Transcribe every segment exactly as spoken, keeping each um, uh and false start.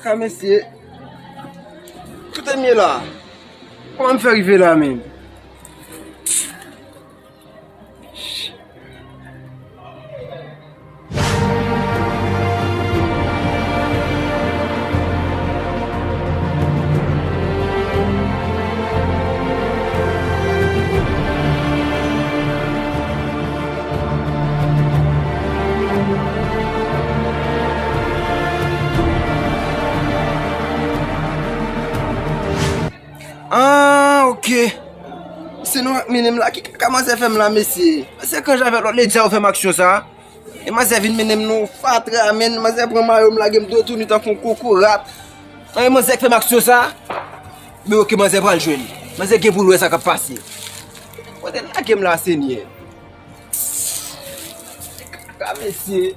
Ka mesye. Kote m ye la? Kòman m fè rive la menm? Ah, ok. Se nou ak mennen m la. Ki kaka manzè fè m la, mesye? Manzè kanje avèk lòt lady a, ou fè m aksyon sa. E manzè vin mennen m nan fatra, menn. Manzè pran mayo m, lage m do touni tankou yon kokorat. An, e manzè k fè m aksyon sa. Men ok, manzè pral jwenn. Manzè gen pou l wè sa k ap pase. Kote l lage m la, Senyè? Kaka mesye.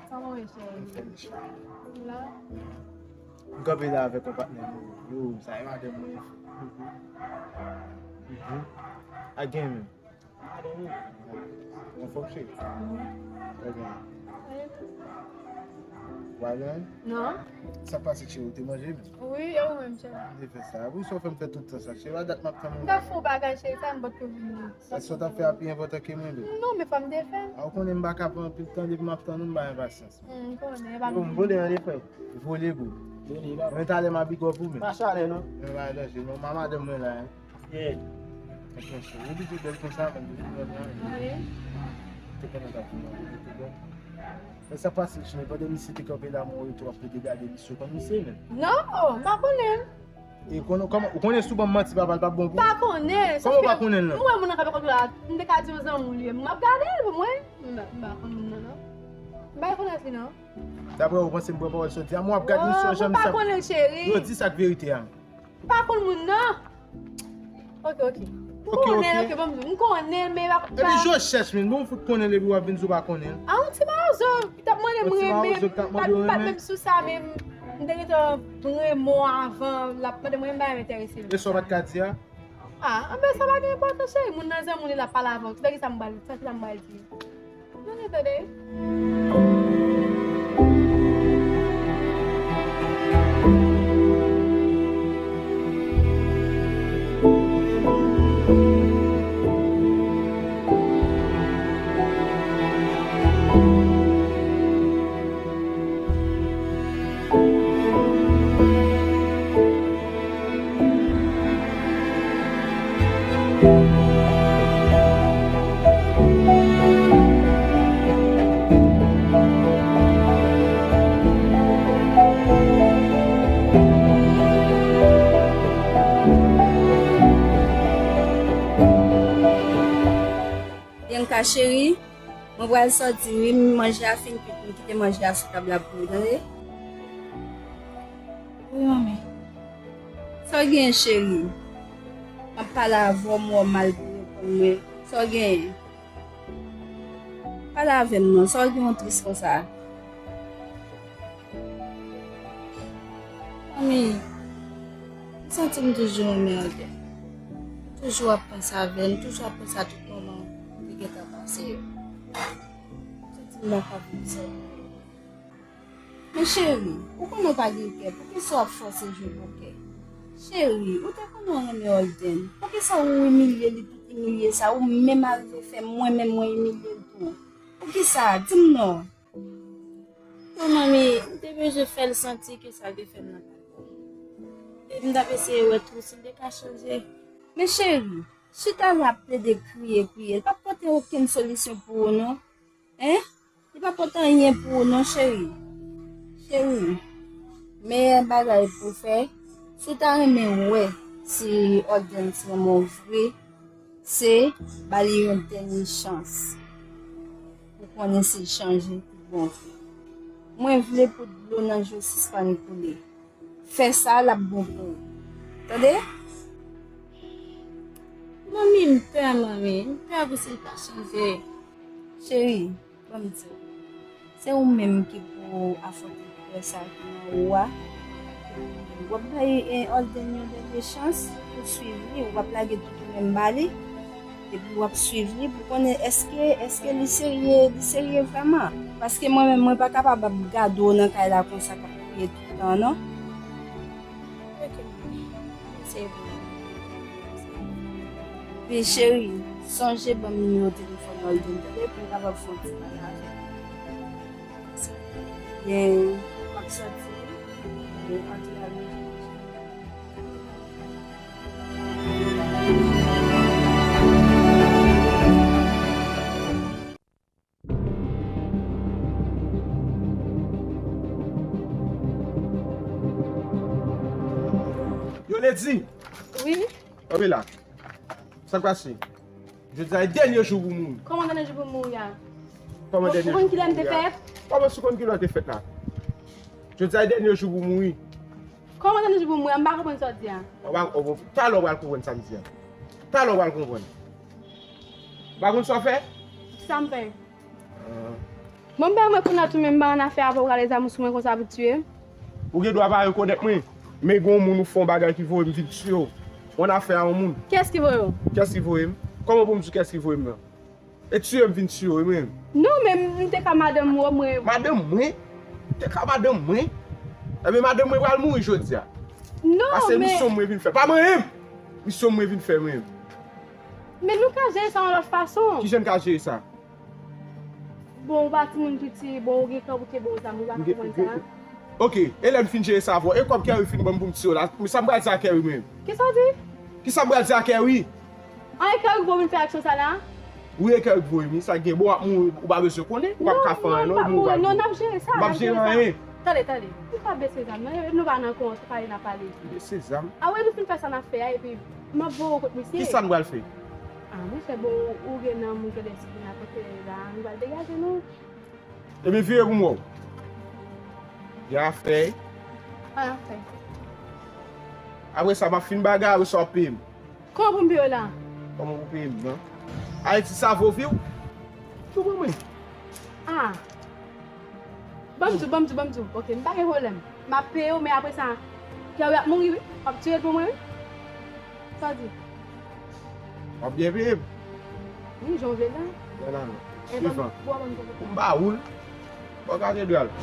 Sa w ye, cheri? La? M kanpe la avèk yon patnè m. Yo, sa e madanm mwen. Mhm. A gen menm. Anfòm, cheri? Mhm. Trè byen. Ou pa gen anyen? Non. Sa k pase, cheri? Ou te manje menm? Wi, e ou menm, cheri? M te fè sa. Poukisa w fè m fè tout tan sa, cheri? A dat m ap tann ou. M t ap fè yon bagay, cheri, sa m potko vini. Sa w t ap fè a pi enpòtan ke mwen menm? Non, men fò m te fè l. A, ou konnen m pa ka pran anpil tan, depi m ap tann ou, m pa gen pasyans. Hmm, m konnen, e pa... Yo, m vole anlè, frè. Vole, bro. Vole, pa... Men talè m a big up ou, men. Pa chalè, non. Men pa danje, non. Ma madanm mwen la, hein. Yeah. Attention, ou oblije bèl konsa, man, depi lòt la. Wi. Te konnen ta fini, te bon. Men sa pase, cheri, pandan misye te kanpe la, mwen tou ap pede gade misye, ou konn misye, men? Non, m pa konnen l. E konnen, kòman, ou konnen si w ban m manti, papa, l p ap bon pou ou? Pa konnen. Kòman ou pa konnen l, non? M wè moun nan kanpe kote la, m te ka di yon zanmi w li ye. M ap gade l pou mwen. M pa, m pa konn moun nan, non. M pa rekonèt li, non. Daprè ou, ou panse m pran pawòl sòti a? M w ap gad misye yon jan misye ap... Ou pa konnen l, cheri. Yo, di sa k verite a. M pa konn moun nan. Ok, ok. M konnen, ok, ban m di w. M konnen, men pa... Epi je w chèch, men bon, fout konnen l epi w ap vin di w pa konnen l. A, yon ti mawozo ki t ap mande m renmen. Yon ti mawozo ki t ap mande w renmen. M pa t menm sou sa, men m te gentan renmen w avan, l ap mande m renmen, m pa menm enterese m. E sa w pa t ka di a? A, anben sa pa gen enpòtans, cheri. Moun nan zanmi w li, l ap pale avè w. Sa ki sa m pral, sa ki sa m pral di? Mwen gen tande. Bianca cheri, mwen pral sòti wi, manje a fin kwit, m kite manje a sou tab la pou ou, tande? Wi, manmi. Sa w gen, cheri? M ap pale avè w, m wè w mal pou reponn mwen. Sa w gen? Pale avè m non, sa w gen w tris konsa? Manmi, m santi m toujou renmen Olden. M toujou ap panse avè l, m toujou ap panse a tout moman ki te gentan pase yo. M santi m pa ka viv san li. Men cheri, ou konnen w pa gen kè, poukisa w ap fòse jwe bòkè? Cheri, ou te konnen w renmen Olden. Poukisa ou imilye li tout imilye sa? Ou menm arive fè mwen menm mwen imilye l tou. Poukisa? Di m non. Yo, manmi, m te bezwen fè l santi ke sa l te fè m nan pa bon. Epi m t ap eseye wè tou si l te ka chanje. Men cheri, Chita la ap plede kriye, kriye. Li p ap pote okenn solisyon pou ou, non. Hein? Li p ap pote anyen pou ou, non, cheri. Cheri, meyè bagay pou w fè, si w ta renmen wè si Oldens renmen w vre, se ba li yon dènye chans pou konnen si l chanje tout bon vre. Mwen vle pou dlo nan je w sispann koule. Fè sa, l ap bon pou ou. Tande? Manmi, m pè, manmi. M pè pou si l pa chanje. Cheri, ban m di w. Se ou menm ki pou afwonte pè sa ki nan ou a. W ap bay, eh, Holden yon dènye chans pou swiv li. W ap lage tout ou menm ba li. Epi w ap swiv li pou konnen èske, èske li serye, li serye vrèman. Paske mwen menm, mwen pa kapab ap gade w nan kay la konsa k ap kriye tout tan, non. Ok, manmi. Mesye, bon. Epi, cheri, sonje ban m nimewo telefòn Holden, tande, pou m kapab fè yon ti pale avè l. Byen, w ap soti, byen, antre avè m. Yo, Lady! Wi? Kanpe la. Sa k pase? Jodi a e dènye jou pou mouri. Kòman dènye jou pou mouri a? Kòman dènye jou pou mouri a? Ou konn kilè m te fèt? Kòman si w konn kilè w te fèt la? Jodi a e dènye jou pou mouri. Kòman dènye jou pou mouri a? M pa konprann sa w di a. Ou pa, ou, talè w pral konprann sa m di a. Talè w pral konprann. Ou pa konn sa w fè? Sa m fè? Ah. Bon, m pa renmen konnen tou, men m pa ann afè avè w, rale zam ou sou mwen konsa pou tiye m. Ou gen dwa pa rekonèt mwen, men gen yon moun ou fè yon bagay ki voye m vin tiye w. Ou ann afè a yon moun. Kiyès ki voye w? Kiyès ki voye m? Kòman pou m di w kiyès ki voye m nan? E tiye m vin tiye w, wi, mwen. Non, men m te ka madanm ou, mwen. Madanm mwen? Te ka madanm mwen? Ebyen, madanm mwen pral mouri jodi a. Non, men. Paske misyon mwen vin fè. Pa manyen m! Misyon mwen vin fè, mwen. Men nou ka jere sa yon lòt fason. Kijan n ka jere sa? Bon, ou pa timoun piti, bon, ou gen kè pou kenbe yon zam, ou pa ka konprann sa? Ok, e lè n fin jere sa avè w, e kòb Kerry fin ban m pou m tiye w la, sa m pral di a Kerry mwen? Kisa w di? Kisa m pral di a Kerry? An, e Kerry ki voye w vin fè aksyon sa la? Wi, e Kerry ki voye m, wi, sa k gen, bon, w ap mouri, ou pa bezwen konnen, ou p ap ka fè anyen, non, ou mouri, w ap mouri. Non, non, n ap jere sa, n ap jere sa. Tande, tande, nou pa bese zam, non, nou pa nan kòmans pale n ap pale. Bese zam? A wi, nou fin fè sa n ap fè a, epi m ap voye w kot misye. Kisa n pral fè? A, monchè, bon, ou gen nanm, ou gen lespri, n ap fè la, nou pral degaje nou. Ebyen, vire pou m wè w. Gen afè. Pa afè. Apre sa, m ap fin bagay, apre sa, w ap peye m. Kòman pou m peye w la? Kòman pou w peye m, non? Ayiti sa vo vi w? Tou ban mwen. A. Ban m di w, ban m di w, ban m di w. Ok, m pa gen pwoblèm. M ap peye w, men apre sa, Kerry ap mouri, wi. W ap tiye l pou mwen, wi. Sa w di? W ap byen peye m. Wi, jan w vle la. Byen la, non. Swivan. Pou m ba ou l. Bò katedral.